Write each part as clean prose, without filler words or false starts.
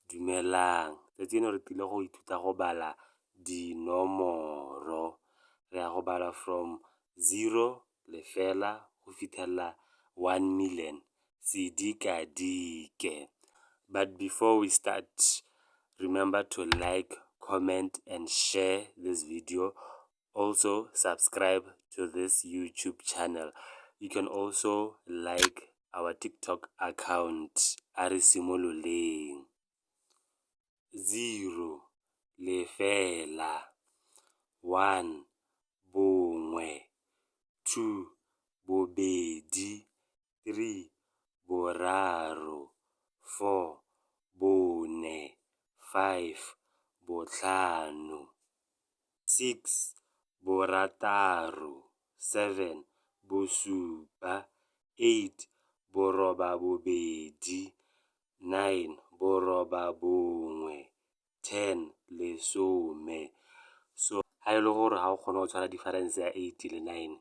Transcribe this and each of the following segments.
Dumelang, tsatsi leno re tlile go ithuta go bala dinomoro. Re ya go bala from zero, lefela, go fitlhelela one million, sedikadike. But before we start, remember to like, comment and share this video. Also subscribe to this YouTube channel. You can also like our TikTok account. A re simololeng. Zero, lefela, one, bongwe, two, bobedi, three, boraro, four, bone, five, botlhano, six, borataro, seven, bosupa, eight, borobabobedi, nine, borobabongwe, ten, lesome. So ga e le gore ga o kgone go tshwara difference ya eight le nine,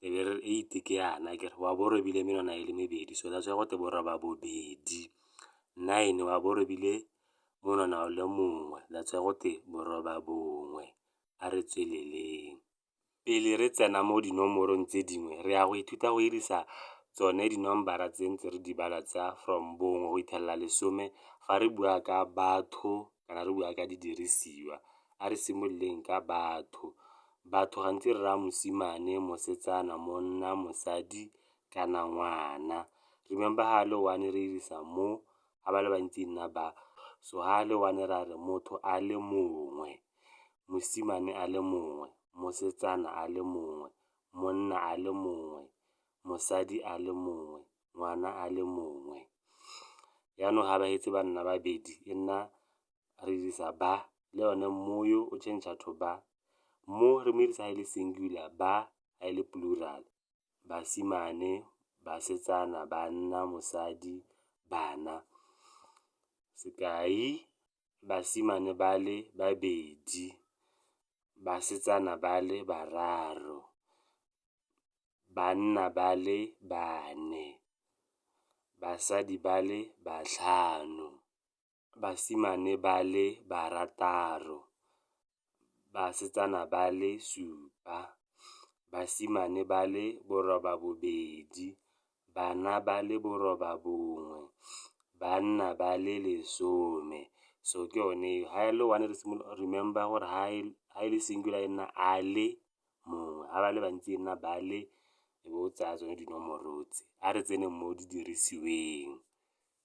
e be re eight ke yana akere, wa bo o robile menwana e le mebedi, so that's why gote borobabobedi. Nine wa bo o robile monwana o le mongwe, that's why gote borobabongwe. A re tsweleleng. Pele re tsena mo dinomorong tse dingwe, re ya go ithuta go dirisa tsone dinomoro tse ntse re di bala tsa from bongwe go fitlhelela lesome fa re bua ka batho kana re bua ka didirisiwa. A re simololeng ka batho. Batho gantsi re raya mosimane, mosetsana, monna, mosadi kana ngwana. Remember ga le one re dirisa mo, ga ba le bantsi e nna ba. So ga le one ra re motho a le mongwe, mosimane a le mongwe, mosetsana a le mongwe, monna a le mongwe, mosadi a le mongwe, ngwana a le mongwe. Jaanong ga ba setse ba nna babedi e nna re dirisa ba, le yone mo yo o change-a to ba. Mo re mo dirisa ga e le singular, ba ga e le plural. Basimane, basetsana, banna, mosadi, bana. Sekai, basimane ba le babedi, basetsana ba le bararo, banna ba le bane, basadi ba le batlhano, basimane ba le barataro, basetsana ba le supa, basimane ba le borobabobedi, bana ba le borobabongwe, banna ba le lesome. So ke yone eo, ga e le one remember gore ga e le singular e nna a le mongwe, ga ba le bantsi e nna ba le, e be o tsaya tsone dinomoro tse. A re tseneng mo didirisiweng.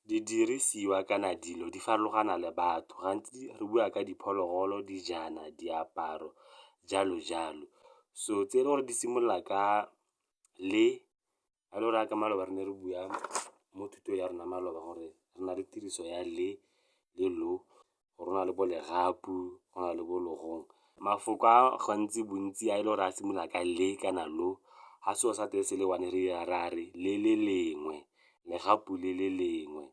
Didirisiwa kana dilo di farologana le batho, gantsi re bua ka diphologolo, dijana, diaparo, jalo jalo. So tse e le gore di simolola ka le, ga e le gore jaaka maloba re ne re bua mo thutong ya rona maloba gore re na le tiriso ya le le lo, gore go na le bo legapu, go na le bo legong. Mafoko a gantsi bontsi a e le gore a simolola ka le kana lo, ga selo sa teng se le one re ira ra re le le lengwe, legapu le le lengwe,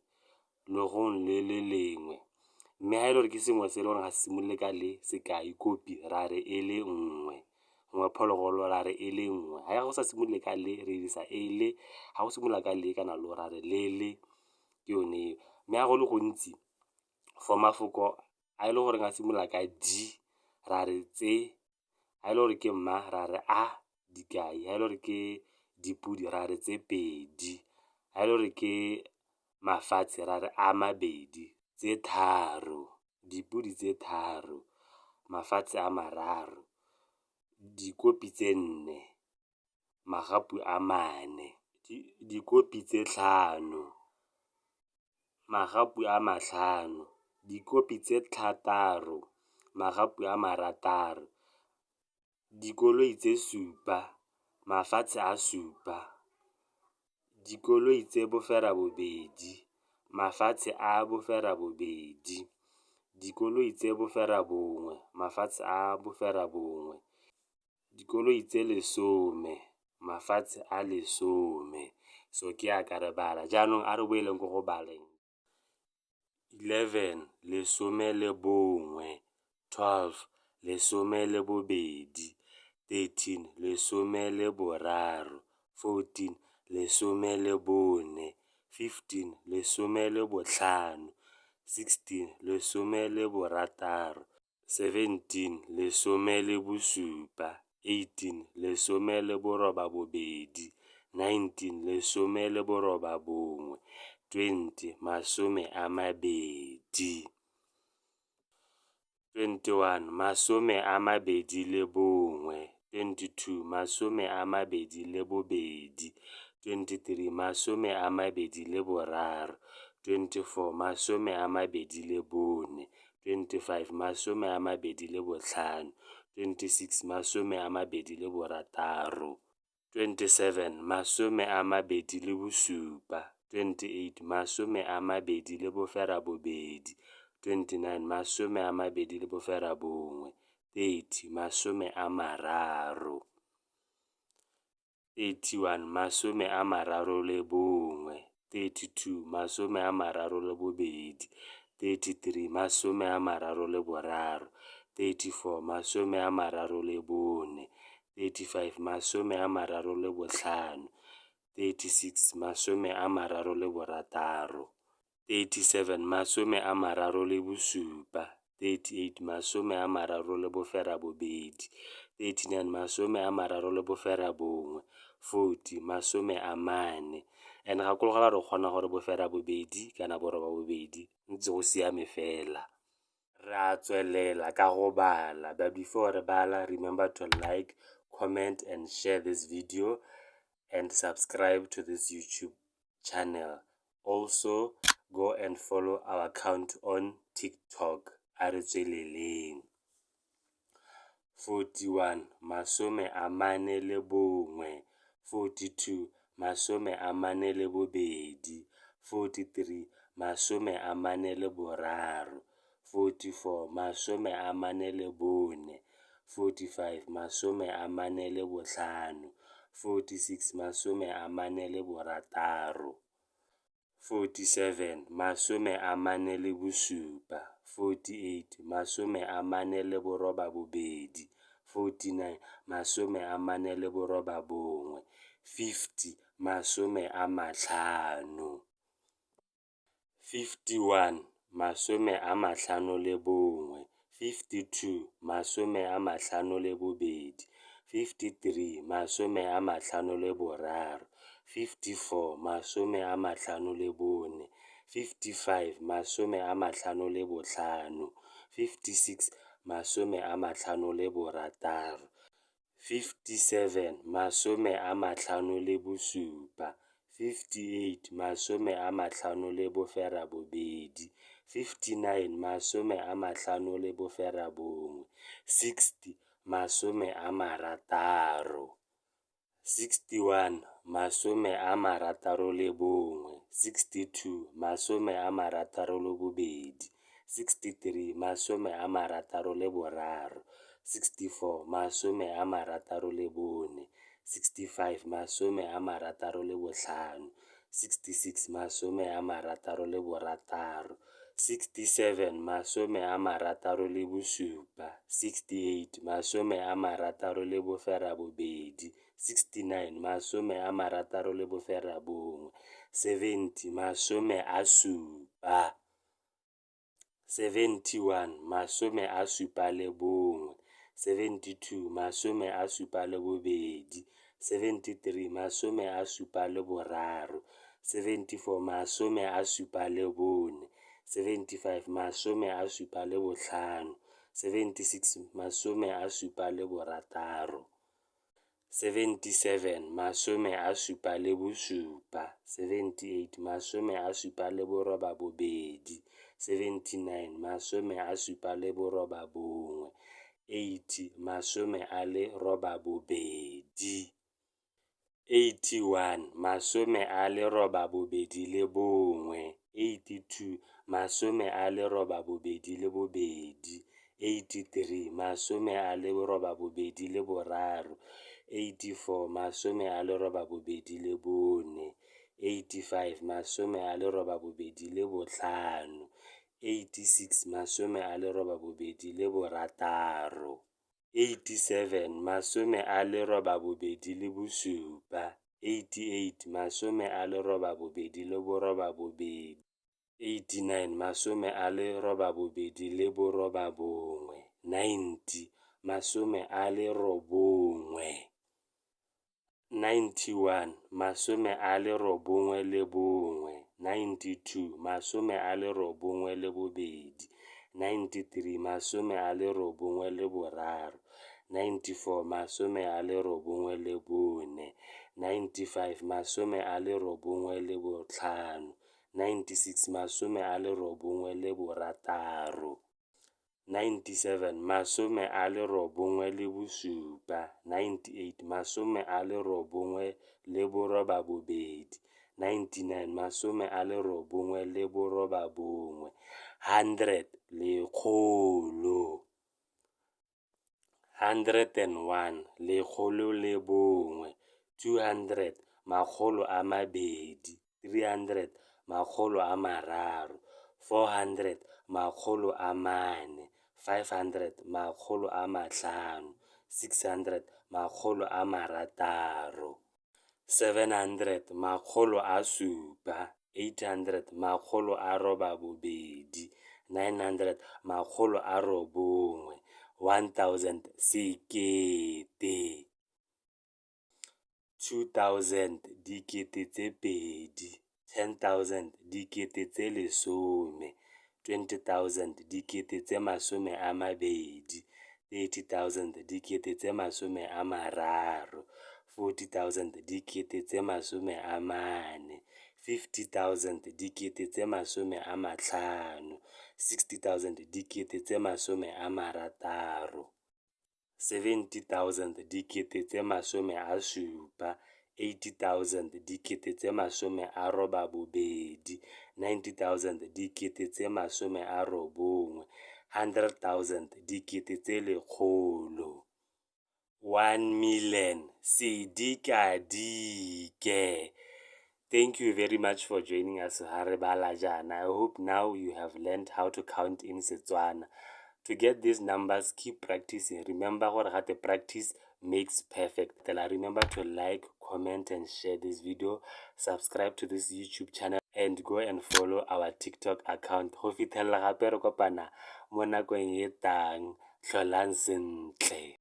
legong le le lengwe. Mme ga e le gore ke sengwe se e le gore ga se simolole ka le, sekai kopi, ra re e le nngwe, gongwe phologolo ra re e le nngwe. Ga go sa simolole ka le re dirisa e le, ga go simolola ka le kana lo ra re le le, ke yone eo. Mme ga go le gontsi for mafoko a e le goreng a simolola ka di ra re tse, ga e le gore ke ma ra re a, dikai, ga e le gore ke dipodi ra re tse pedi, ga e le gore ke mafatshe ra re a mabedi, tse tharo, dipodi tse tharo, mafatshe a mararo, dikopi tse nne, magapu a mane, dikopi tse tlhano, magapu a matlhano, dikopi tse thataro, magapu a marataro, dikoloi tse supa, mafatshe a supa, dikoloi tse boferabobedi, mafatshe a boferabobedi, dikoloi tse boferabongwe, mafatshe a boferabongwe, dikoloi tse lesome, mafatshe a lesome. So ke jaaka re bala, jaanong a re boeleng ko go baleng. 11, lesome le bongwe, 12, lesome le bobedi, 13, lesome le boraro, 14, lesome le bone, 15, lesome le botlhano. 16, 16, 17, 17, 18, 18, 19, 19, 20, 20. 21, 21, 22, 22, 23, 23, 24, 24, 25, 25, 26, 26, 27, 27, 28, 28, 29, 29, 30, 30, 31, 31, 32, 32, 33, 33, 34, 34, 35, 35, 36, 36, 37, 37, 38, 38, 39, 39, 40, 40. And gakologelwa gore o kgona gore 80 kana 80 ntse go siame fela. Re a tswelela ka go bala, but before re bala, remember to like, comment and share this video and subscribe to this YouTube channel. Also go and follow our account on TikTok. A re tsweleleng. 41, 41, 42, 42, 43, 43, 44, 44, 45, 45, 46, 46, 47, 47, 48, 48, 49, 49, 50, 50, 51, 51, 52, 52, 53, 53, 54, 54, 55, 55, 56, 56, 57, 57, 58, 58, 59, 59, 60, 60, 61, 61, 62, 62, 63, 63, 64, 64, 65, 65, 66, 66, 67, 67, 68, 68, 69, 69, 70, 70, 71, 71, 72, 72, 73, 73, 74, 74, 75, 75, 76, 76, 77, 77, 78, 78, 79, 79, 80, 80, 81, 81, 82, 82, 83, 83, 84, 84, 85, 85, 86, 86, 87, 87, 88, 89, 89, 89, 90, 90, 91, 91, 92, 92, 93, 93, 94, 94, 95, 95, 96, 96, 97, 97, 98, 98, 99, 99, 100, lekgolo, 101, 101, 200, 200, 300, 300, 400, 400, 500, 500, 600, 600, 700, 700, 800, 800, 900, 900, 1000, sekete, 2000, 2000, 10000, 10000, 20000, 20 000, 30000, 30 000, 40000, 40 000, 50000, 5 000, 60000, 60 000, 70000, 70 000, 80000, 89 000, 90000, 100000, 100 000, 1 million, sedikadike. Thank you very much for joining us ha re bala jaana. I hope now you have learned how to count in Setswana. To get these numbers, keep practicing. Remember gore gate practice makes perfect. Remember to like, comment and share this video. Subscribe to this YouTube channel and go and follow our TikTok account. Go fitlhelela gape re kopana mo nakong e tlang. Tlholang sentle.